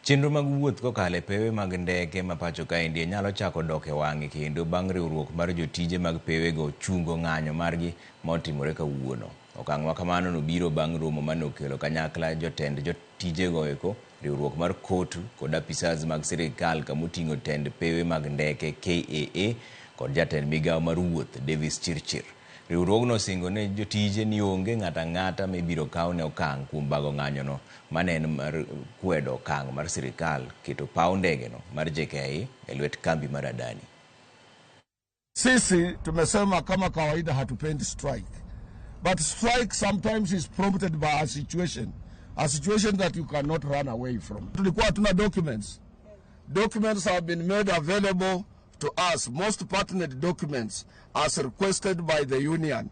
Chenro mag wuoth kokalo e pewe mag ndeke ma pacho kaendi nyalo chako dok e wang'e kendo bang' riwruok mar jotije mag pewego chungo ng'anyo margi ma otimore kawuono. Okang' ma kamano nobiro bang' romo mane okelo kanyakla jotend jotijego eko, riwruok mar KOTU kod apisas mag sirikal kamoting'o tend pewe mag ndeke KAA kod jatend migawo mar wuoth Davis Chirchir. Riwruogno osingo ne jotije ni onge ng'ato ang'ata mibiro kawne okang' kuom bago ng'anyono mane en mar kwedo okang' mar sirikal keto paw ndegeno mar JKIA e lwet kambi mar Adani. Sisi tumesema kama kawaida hatupendi strike. But strike sometimes is prompted by a situation that you cannot run away from. Tulikuwa hatuna documents. Documents have been made available to us, most pertinent documents as requested by the union.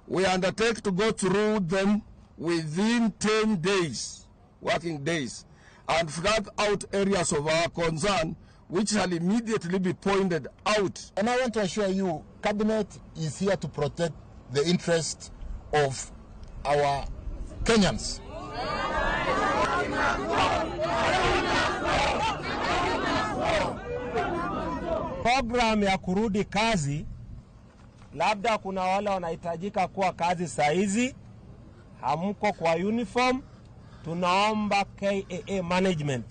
We undertake to go through them within 10 days, working days, and flag out areas of our concern which shall immediately be pointed out. And I want to assure you, Cabinet is here to protect the interest of our Kenyans. Program ya kurudi kazi, labda kuna wale wanahitajika kuwa kazi saizi, hamko kwa uniform, tunaomba KAA management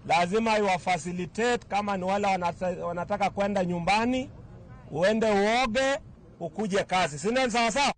lazima iwafacilitate. Kama ni wale wanataka kwenda nyumbani, uende uoge ukuje kazi, si ndio? Sawa sawa.